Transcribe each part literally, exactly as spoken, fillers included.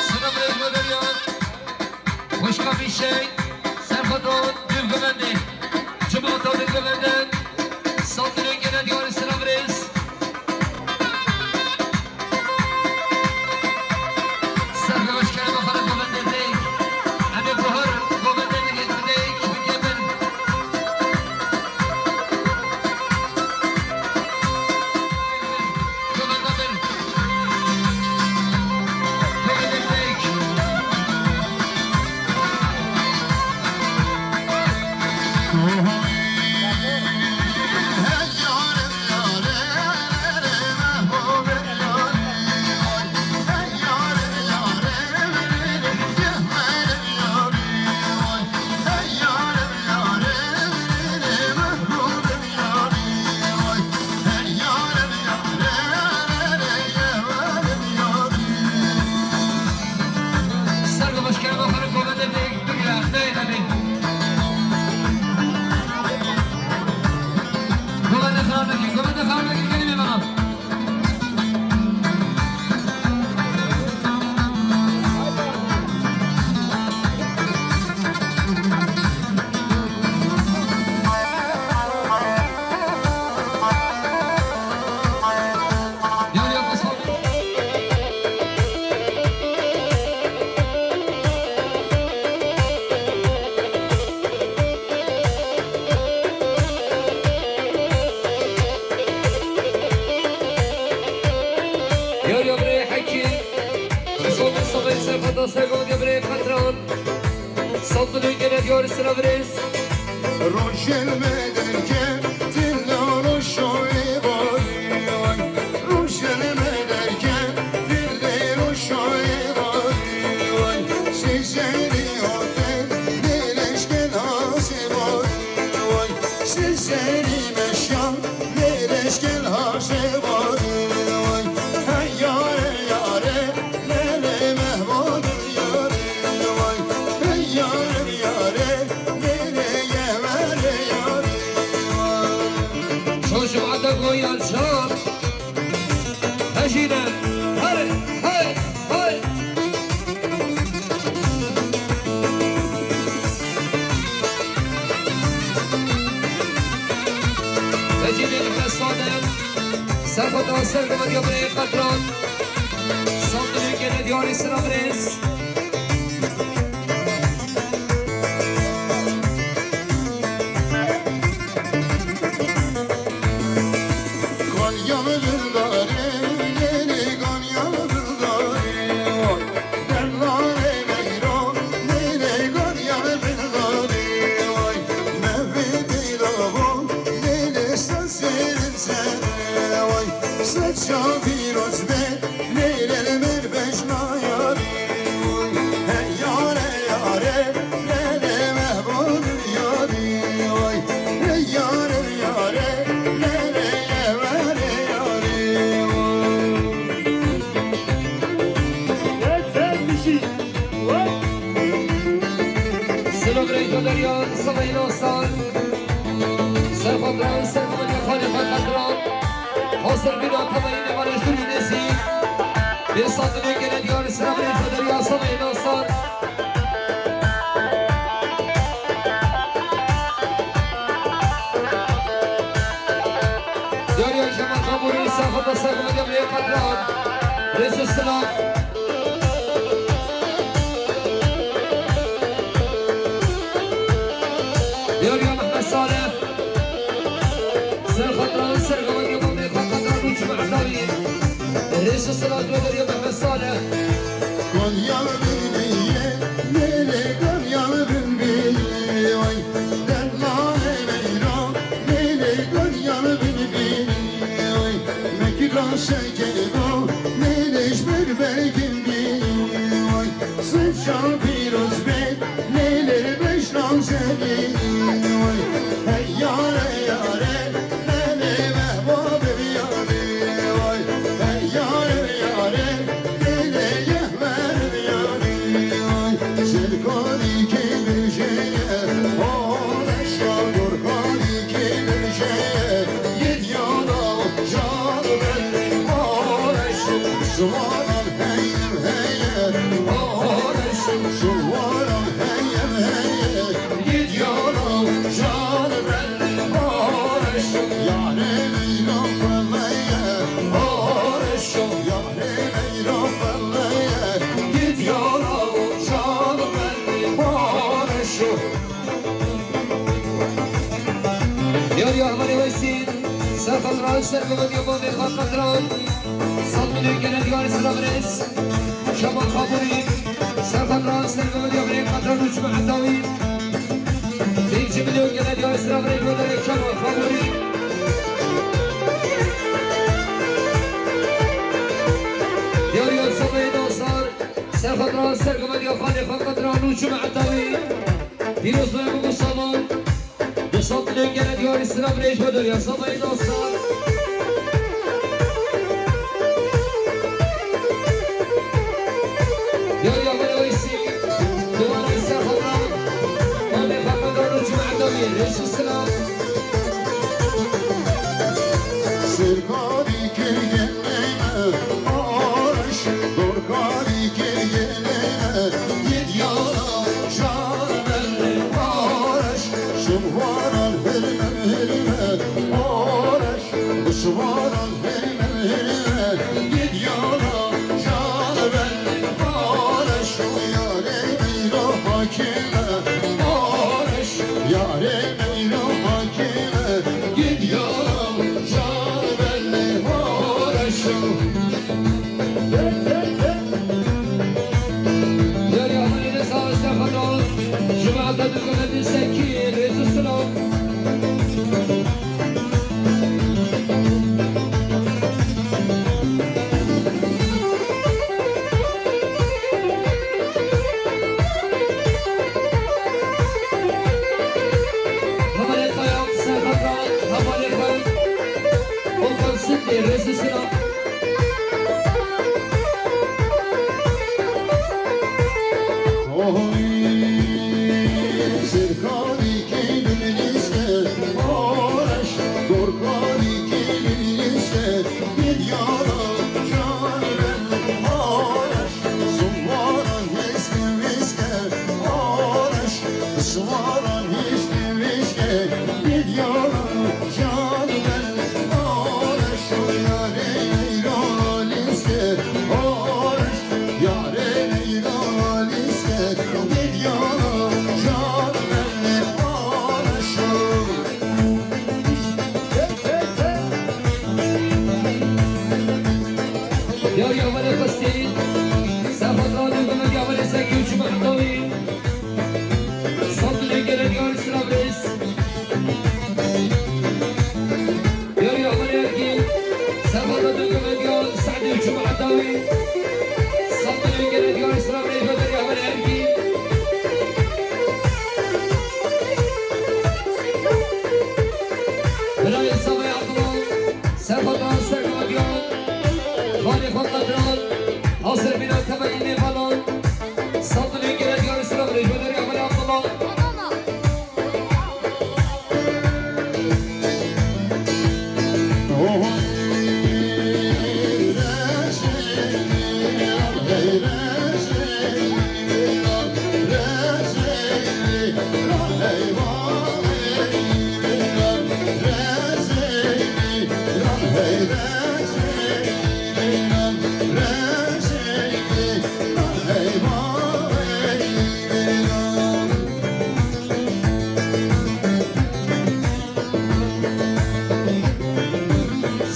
Silav rêz me deryan. Xwişka Bîşey, Serxwedan, Dilgovendê. Cimata Dilgovendê, Sandinê gele diyarî silav rêz. Ser bi weşkerê bixwere govendê tê. Em ê guhar govendê digê bidê, bike bin. Ser bi weşkerê bixwere govendê tê, bigire, neyne bê. Govendê xirab nekin, govendê xirab nekin, gelî bê bana. Yar ya birê Hekî, Xizomê Sabay Serfeta Sergo ya birê Qetran, Sandinê gele diyarî silav rêz. Rojên me derke, tilla roşoyê barî, ay. Rojên me derke, tilla roşoyê barî, ay. Sêzerî ote, lê leşkên hasê barî, ay. Sêzerî meşa, lê leşkên hasê barî, ay. Hey yare, yare, lê lê mehbûb yarê, ay. Hey yare, yare, lê lê ye were yarê, ay. Şo cemaata goyan çap. Hejîne, hey, hey, hey. Hejîne Mehmet Sadem, Serfeta Sergo ya birê Qetran, Sandinê gele diyarî silav rêz. Ganya me dildarê, lê lê ganya me dildarê, oy. Dellalê meyro, lê lê ganya me dildarê, oy. Me vê dîla bo, lê lê sazê sere, oy. Saça pîroz be, lê lê li mer bejna yarî, oy. Hey yare, yare, lê lê mehbûb yarî, oy. Hey yare, yare, lê lê ye were yarî, oy. Yeter bir şey. Oy. Silo Greyto Derya, Sıla İnostan. Serfetran, Serfetran, Xalî Xalî Xatran. Hazır bir atama yine var, Eşref Nesi. Bir Sandinê gele diyarî silav rêz, Derya Sıla İnostan. Yar yar Cemal Kabûrî, Serxweda Serxweda Meyê Qedran. Rêz û silav. Yar yar Mehmet Salih. Serxweda Serxweda Meyê Qedran û Cuma Dawî. Rêz û silav, yar yar Mehmet Salih. Konyalı bilmeyi, mele Konyalı bilmeyi, oy. Dermanê meyra, mele Konyalı bilmeyi, oy. Mekî daşe kero, mele ji berber gimbi, oy. Sifşan pîroz be, mele beş namzedî, oy. Hey yare yare, Lê mehbûb biyane, vay, hey yare yare, lê yehmer biyane, vay. Serkanî kê birjeye, oreşa, Gurkanî kê birjeye, Gidyana jan belli, oreş, Suvaran heyem heye, oreş, Suvaran heyem heye, Gidyana jan belli, oreş, yarê meyra feleye, oreş, yarê meyra feleye, Gidyana jan belli, oreş. Yar yar Hevalê Weysî, Serxweda Serxweda Meyê Qedran, sed milyon gele diyarî silav rêz, Şaban Kabûrî, Serxweda Serxweda Meyê Qedran û Cuma Dawî. Pêncî milyon gele diyarî silav rêz, Şaban Kabûrî. Yar yar Sabahê Dasar, Serxweda Serxweda Xalê Xwe Qedran û Cuma Dawî. Pîroz be, bû salan. Du sed milyon gele diyarî silav rêz, Hevalê Weysî, Sabahê Dasar. Yar yar Hevalê Weysî, dubare Serxweda, Xalê Xwe Qedran û Cuma Dawî, rêz û silav. Serkanî kê birjeye, oreş, Gurkanî kê birjeye, Gidyana jan belli, oreş, Suvaran hilme hilme, oreş, Suvaran hilme hilme, Gidyana jan belli, oreş, yarê meyra hakime, oreş, yarê meyra hakime, Gidyana jan belli, oreş. Yar yar Hevalê Reza Serxweda, Cuma Dawî, Sekî, rêz û silav. Hevalê Kaya, Serxweda, Hevalê Kaya. Okan Sindê, rêz û silav. Oy, Serkanî kê birjeye, oreş, Gurkanî kê birjeye, Gidyana jan belli, oreş, Suvaran hêske vêske, oreş, Suvaran hêske vêske, Gidyana jan belli, oreş, yarê meyra lîske, oreş, yarê meyra lîske, Gidyana jan belli, oreş. Yar yar Hevalê Xwestî, Serxweda Dûgumê, yar Hevalê Sekî û Cuma Dawî. Sed milyon gele diyarî silav rêz. Yar yar Hevalê Ergîn, Serxweda Dûgumê, yar Sedî û Cuma Dawî. Sed milyon gele diyarî silav rêz, yar Hevalê Ergîn. Birayê Sabahê Abdullah, Serxweda Serxweda, Xalê Xwe Qedran, Asir Mîna Tevayî Nêvalan, sed milyon gele diyarî silav rêz, Hevalê Abdullah.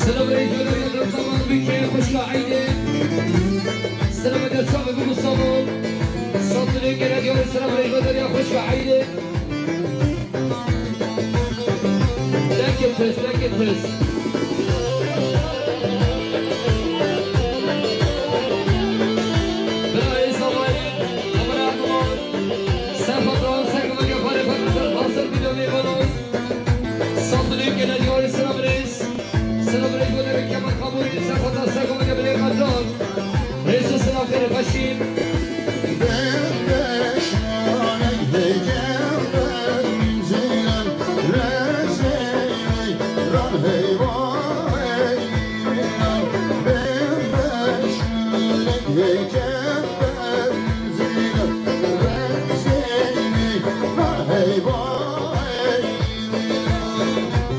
Selam ey Conerê, Rexman Bikê, xwişka Eydê. Selam ede çavê bû Mustafa. Sat dilê gele diyarê, selam ey Conerê, xwişka Eydê. Leke pis, leke pis. Bira ê Zavayê, Emre Erdoğan, Serhat Doğan, Serkan Hoca, Fare Fatma, Nasır Bîlo Mêvanan. Sat dilê gele diyarê, selam rêz. Selam rêz, Gonerê Kemal Xabûrî, Serhat Doğan, Serkan Hoca, Bilê Xecan. Rêz û selam xêr û xweşî.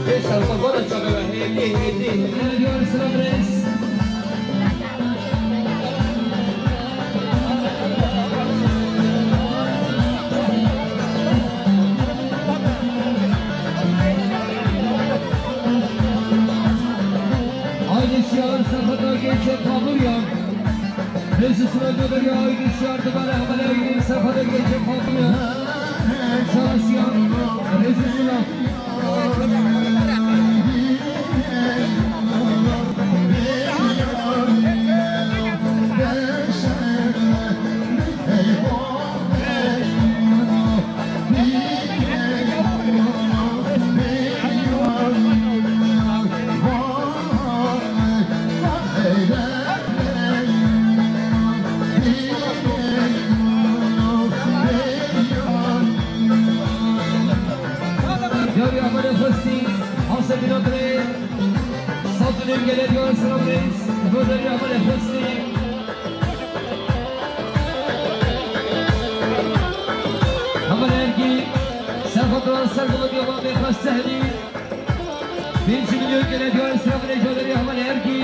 Gençler, bana çabuk, heydi, heydi, heydi. Selam rêz. Haydi şiar sefada geçe kabul ya. Rêz û silav Conerê, haydi şiar dibare, hevalê Eydê, sefada geçe kabul ya. Şahsiyan, rêz û silav. Yarı amele fıstı, Hasan bin André, Sat dilê gele diyarê, selam rêz, Gonerê Hevalê Xwestî. Hevalê Ergî, Serhat Doğan, Serkan Hoca, Mehmet Sehnî. Pênc milyon gele diyarê, selam rêz, Gonerê Hevalê Ergî.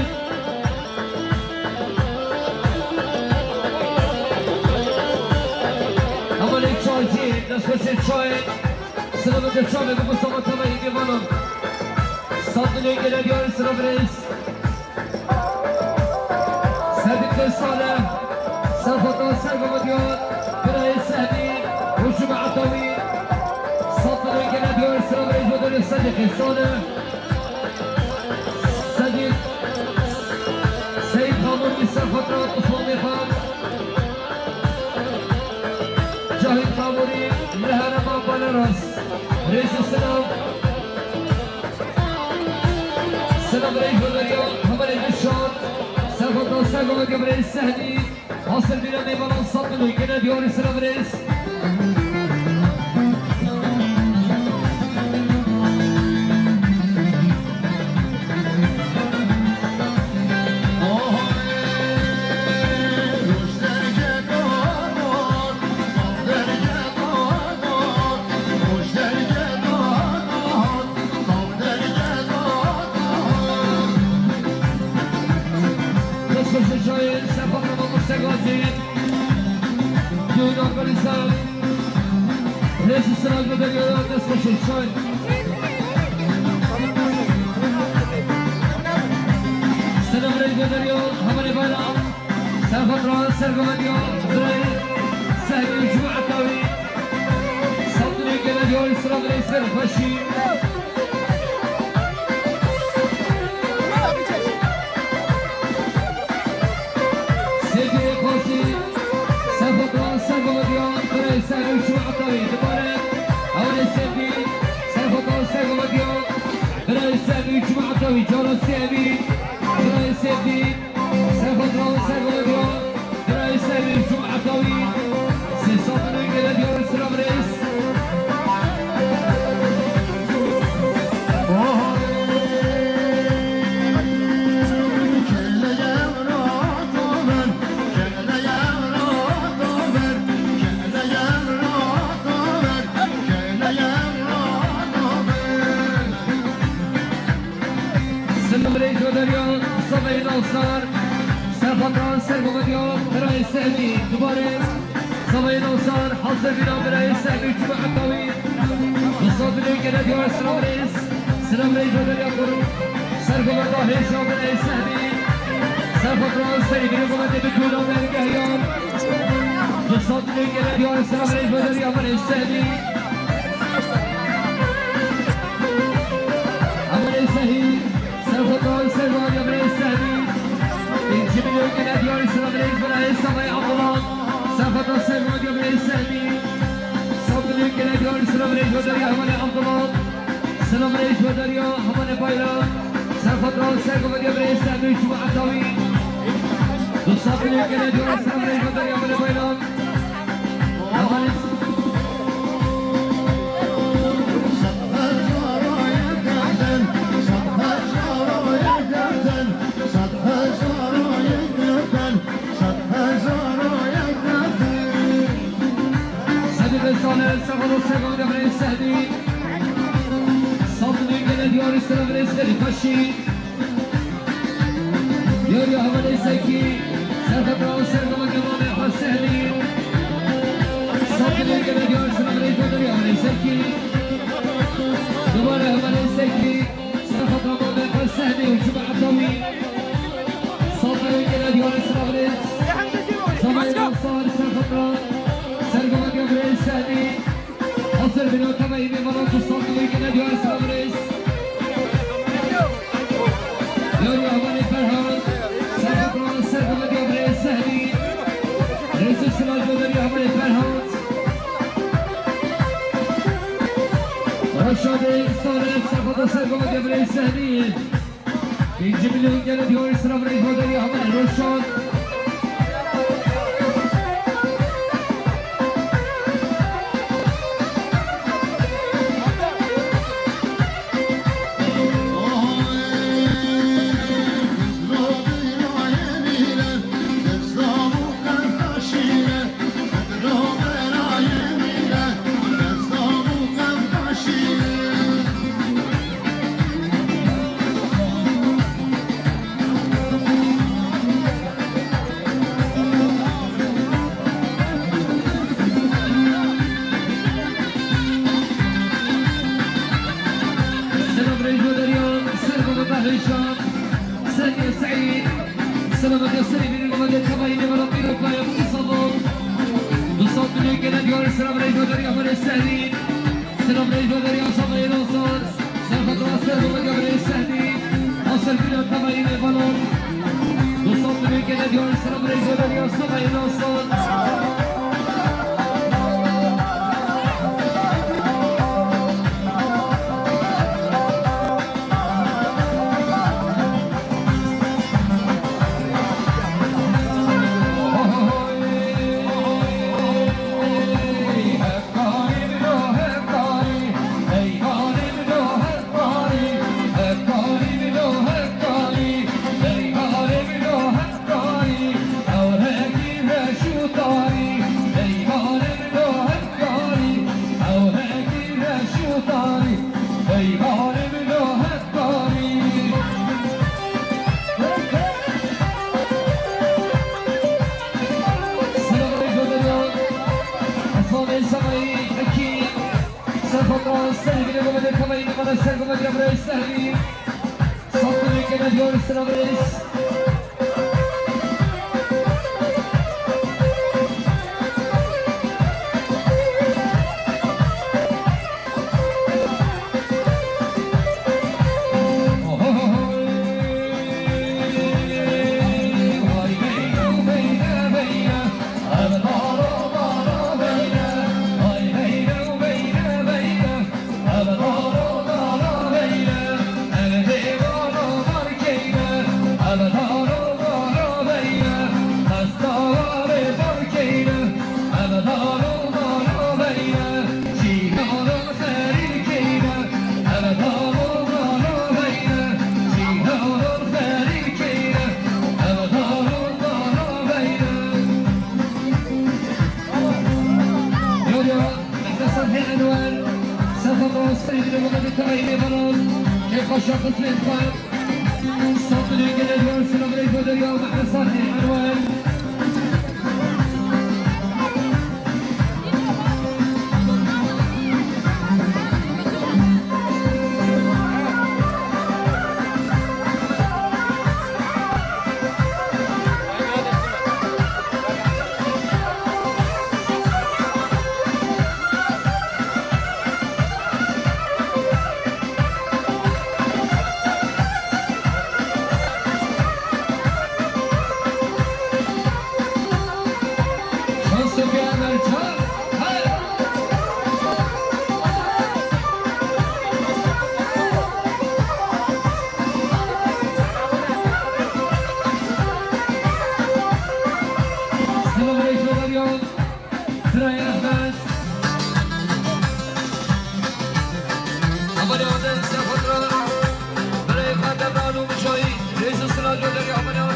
Hevalê Çaycî, destxweşê çayê. Selam rêz, çavê bû Mustafa Tavayê Mêvanan. Sat dilê gele diyarê, selam rêz. Sedîq Salih, Serhat Doğan, Serkan Hoca, birayê Sehnî, Huşum Etawî, Sat dilê gele diyarê, selam rêz, Gonerê Sedîq Salih, Sedîq, Seyîd Xamûrî, Serhat Doğan, Osman Mêxan, Cahît Xamûrî, li herêma Baleras, rêz û selam. Selam rêz Gonerê, hevalê Dilşad, Serhat Doğan, Serkan Hoca, birayê Sehnî, Nasir Bîlo Mêvanan, Sat dilê gele diyarê, selam rêz. Destxweşê çayê, Sefa Kemal Musa Gazî, Ceyhun Akalisan, rêz û silav Gonerê, destxweşê çayê. Selam rêz Gonerê, hevalê Bayram. Serhat Doğan, Serkan Hoca, birayê Sehnî û Cuma Etawî. Sat dilê gele diyarê, selam rêz, ser xweşî. Seyfî Qasî, Serhat Doğan, Serkan Hoca, birayê Sehnî û Cuma Etawî. Dibare, hevalê Seyfî, Serhat Doğan, Serkan Hoca, birayê Sehnî û Cuma Etawî. Cara Seyfî, birayê Seyfî. Serhat Doğan, Serkan Hoca, birayê Sehnî û Cuma Etawî, sê sed milyon gele diyarê, selam rêz. Selam reis ve derya, Savayê Nasar, Serfatan Sergovediya, Birayê Sehmî, dubare, Savayê Nasar, hazir bîna Birayê Sehmî, Cuma Ettawi, Mustafa Gülü, gene diyar, selam reis, selam reis ve derya, kurun, Sergoveda, Hêşa, Birayê Sehmî, Serfatan Serî, bîna Govendê, bi kûla dergehiyan, Mustafa Gülü, gene diyar, selam reis ve derya, Birayê Sehmî, Birayê Sehmî, Serfatan Servan ya Birayê Sehmî. Pêncî milyon gele diyarî sira Birayê Sehmî Abdullah. Serfatan Servan ya Birayê Sehmî. Sed milyon gele diyarî sira Birayê Sehmî Abdullah. Sira Birayê Sehmî Hamane Bayram. Serfatan Servan ya Birayê Sehmî Cuma Atawi. Du sed milyon gele diyarî sira Birayê Sehmî Hamane Bayram. Sedî Besalê, Sefado Sego, Devrê Sehmî, Sabunê gele diyarî sira Birayê Sehmî Kaşî. Yar ya hevalê Sekî, Serfetra Serfetra Kemalê Xwesehmî. Sabunê gele diyar sira Birayê Sehmî ya hevalê Sekî. Dubare hevalê Sekî, Serfetra Kemalê Xwesehmî û Cuma Etawî. Sabunê gele diyar sira Birayê Sehmî. Sar Serfetra, Serfetra Kemalê Sehmî. Hazir bîna tevayî mêvanan tu sandî yekine diyar sira Birayê. Yar ya hevalê Ferhat. Serfetra Serfetra Birayê Sehmî. Rêzî sila Coder ya hevalê Ferhat. Reşadê Sarı Serfetra Serfetra Birayê Sehmî. Pêncî milyon gele diyar sira Birayê Coder ya hevalê Reşad. Selam Reyco Derya, Sergo Mehmet Hişam, Seniye Seîd, selametiya serê bîrî Mehmetê Tebayî, Mehmet Pîrokaya, Mustafa. Du sed milyon gele diyar, selam Reyco Derya, Mehmet Sehîd, selam Reyco Derya, Samayê Nasar. Serfetra Serfetra Birayê Sehmî, Nasir Bîna Tebayî Mêvanan, du sed milyon gele diyar sira Birayê Coder ya Samayê Nasir. Serfetra Serî bile Mehmetê Tebayî, Mehmet Serfetra Birayê Sehmî. Sandî yekine diyar sira Birayê. Yolya, Mehmet Enwer, Sefa Doğan Sayın Demokratik Aile Baron, Kefa Şahıs Menfaat. Selamun aleyküm, Derya. Sıraya Ahmet. Abone olun, Sefatra. Sıraya Fatih Banu Mücahit. Reis Sıra Derya, abone olun.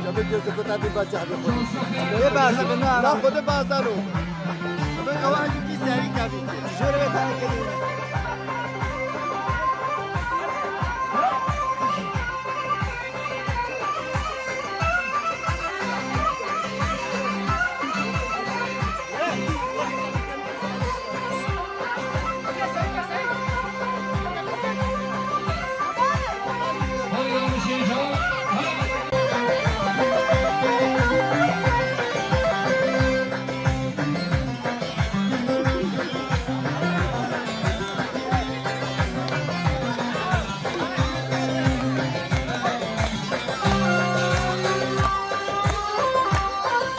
Cemil gözü kota bir bacak bir kota. Ne bazar? Lan kodu bazar o. Ama kava acı bir seri tabii ki. Şöyle bir tane kedi.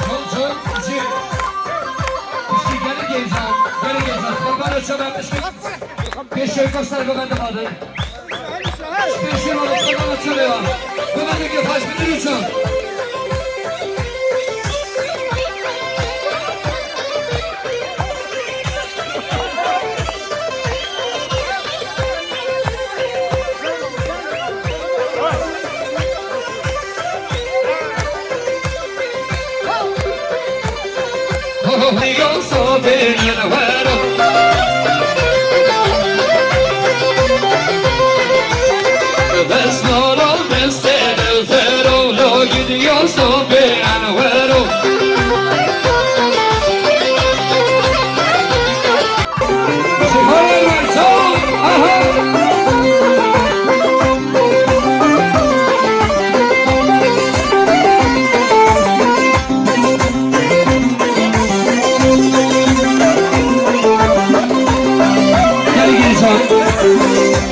Çok, çok, çok. Piştî gelin geleceğim, gelin geleceğim. Kurban açacağım, piştî. Pêşê kir ser bibin dixwazin. Pêşê ro kurban açacağım ya. Bibin ki taş bitir uçan. Gelin gençler.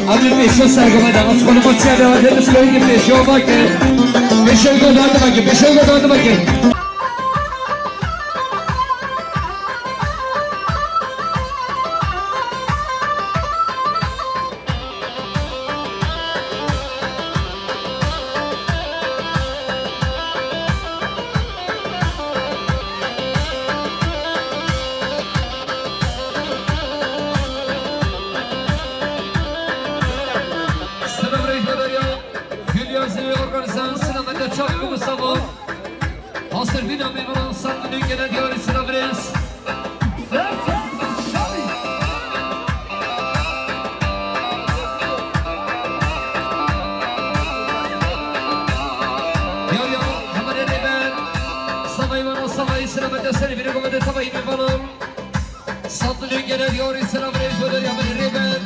Hadi pêşiya sergome de. Az konuma çiye de. Hadi biz koyun pêşiya bakın. Pêşiya da hadi bakın. Pêşiya da hadi bakın. Selamun aleyküm ya. Gül yazı organizan selamet çay Mustafa. Hasır bir de memnun sandığını gelen diyarı sıra biraz. Ya, ya, hemen rêber. Savayî vana savayî sira me de serî vîrê gome de tavayî me vana. Sandilê gere diyarî sira virê joder ya me rêber.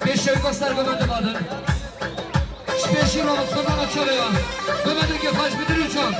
Pêşevî sergo me dimadin. Ji pêşî Ramazan Açareya. Bi me dike xweş bi dilî çar.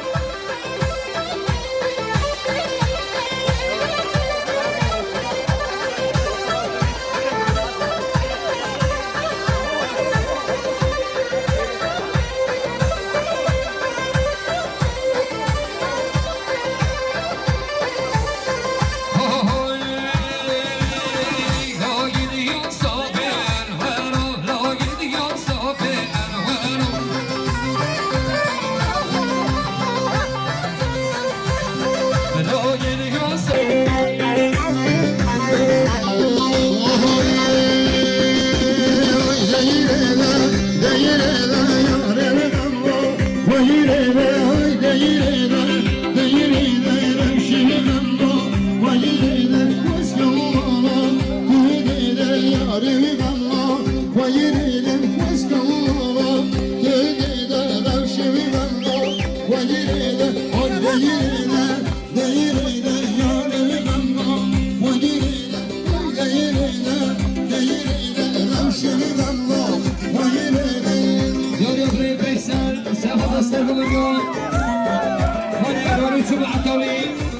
Xanê Edarî çû bi etawî,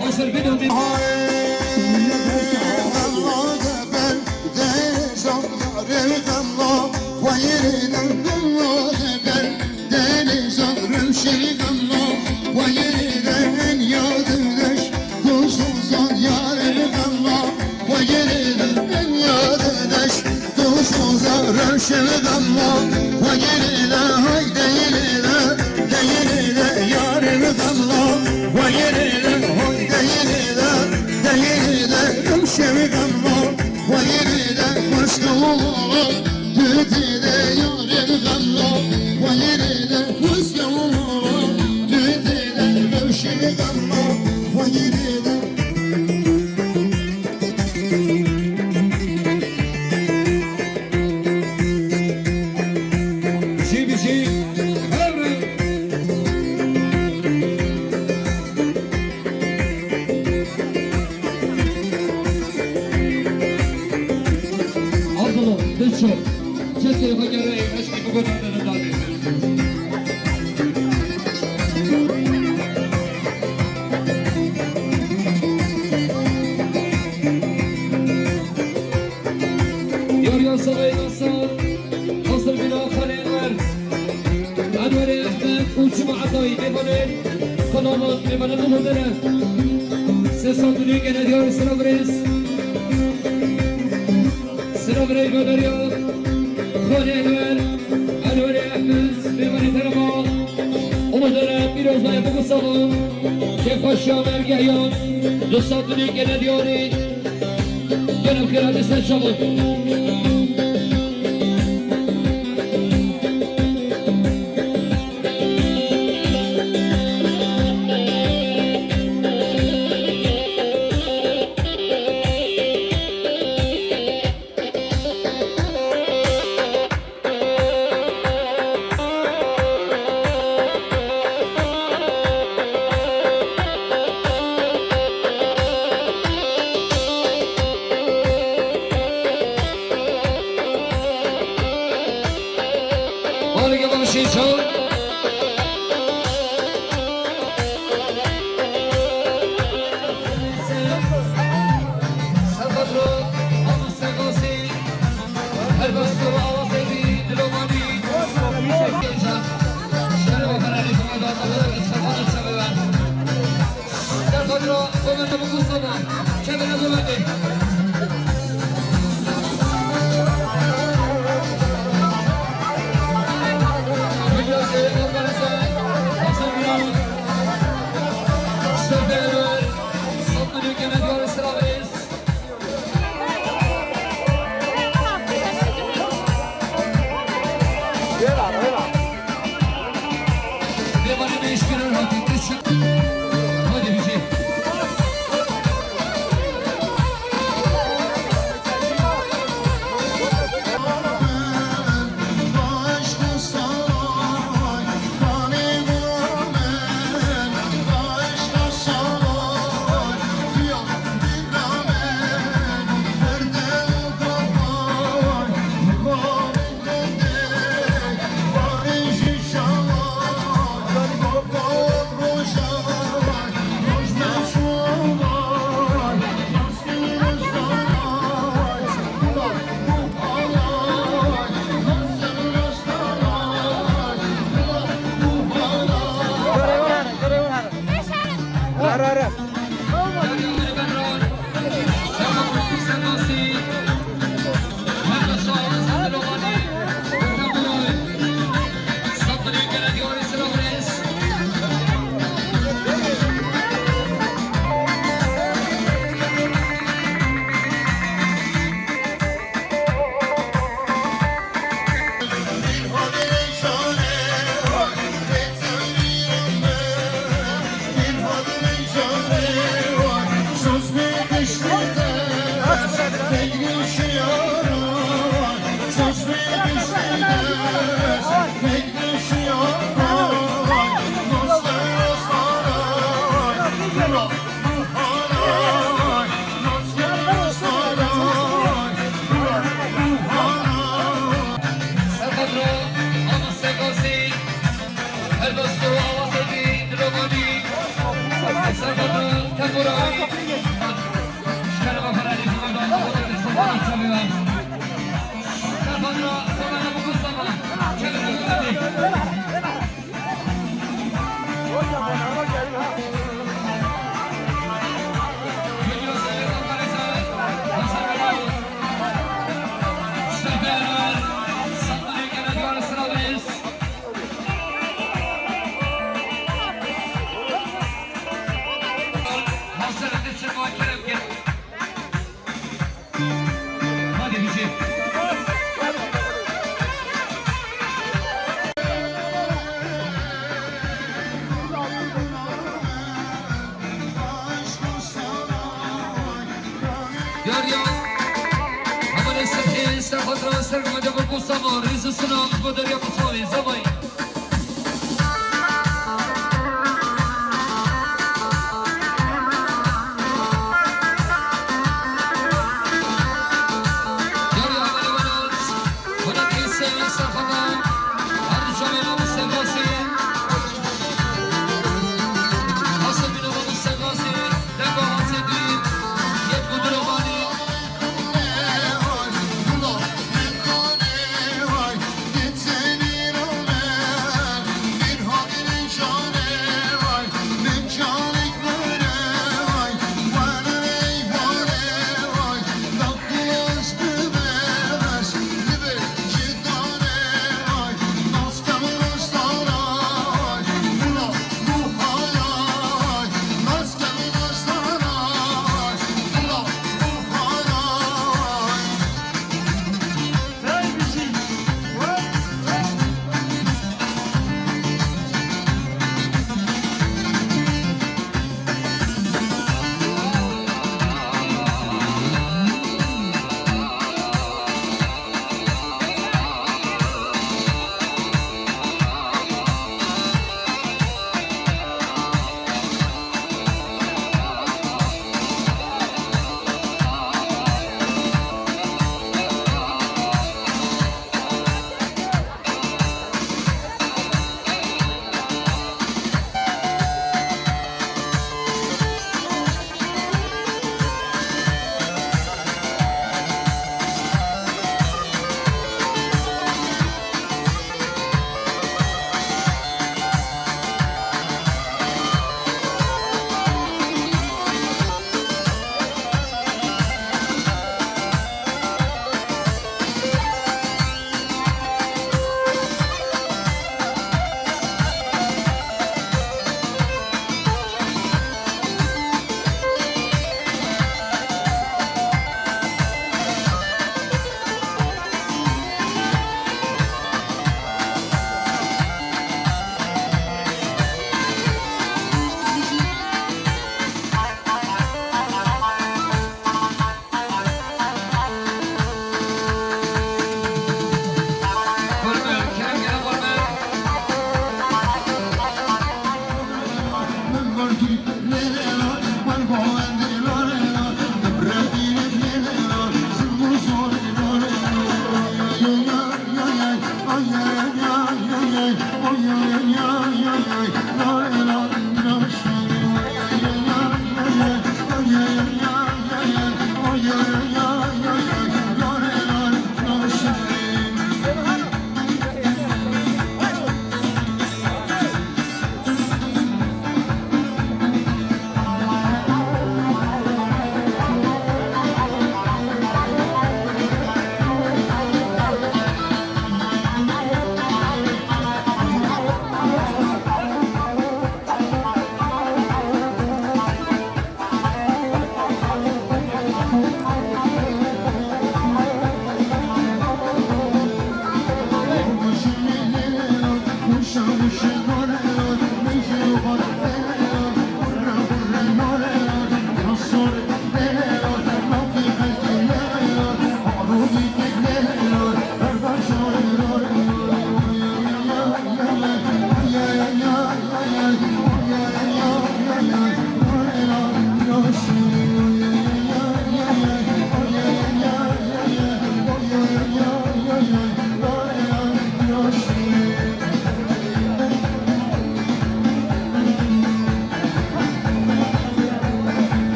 hasir bidin. Bijî, bijî, her Abdullah, diçe. Çesê xwe gere eşkî bigotin dadê. Yariya Savê Nasar, Nasir Bîna Xalê Enwer, Enwerê Ehmed û Cuma Etayî, mêvanên kanalon, mêvanên Ulu Dere. Sê sandulî gene diyarî sira virêz. Sira virêz Goderiya, Xalê Enwer, Enwerê Ehmed, mêvanê terema. Ulu Dere, pîroz nayê bigu sava. Kêfxweşiya mergehiyan, du sandulî gene diyarî. Gelin xêra dîse çabuk. Harika bakış için. Ser me de beko sama, rêz û sinan ji bo derya Miswayê, Zevayê. Yarî Amelê Welat, Welat Hêsê, Serxeda, her dijavê Mamoste Gasê. Hase bîne Mamoste Gasê, deka Hase dî, yek û du romanî.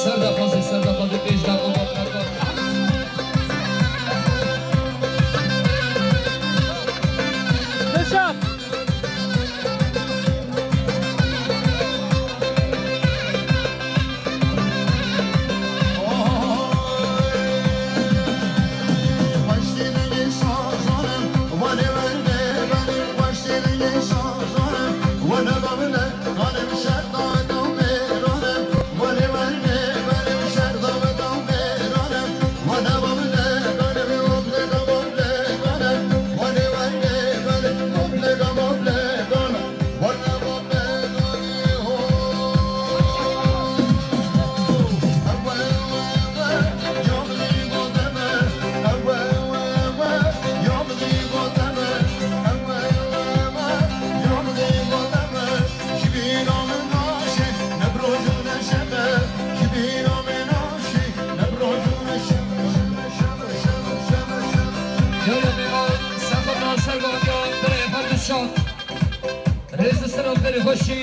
Ser daxwazê, ser daxwazê, pêş daxwazê, daxwazê. Dilşad! Yaya Mêran, Sefo Naser Gavdiyan, Birê Efendî Şah. Rêz li ser berê xweşî.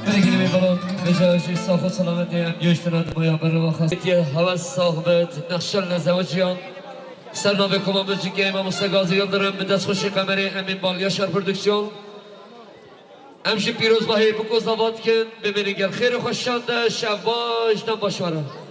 Belê gelê me balan, vêca jî sax û selametê em gihiştine di maya berê ve xas. Hewes sax bit, nexşel nezewiciyan. Ser navê Koma Muzîkê Mamoste Gazî Yildirim, bi destxweşî Qemerê Emîn Bal Yaşar Prodüksiyon. Em jî pîrozbahiyê bi Kozlava dikin, bimînin gel xêr û xweşan de, şev baş, dem baş were.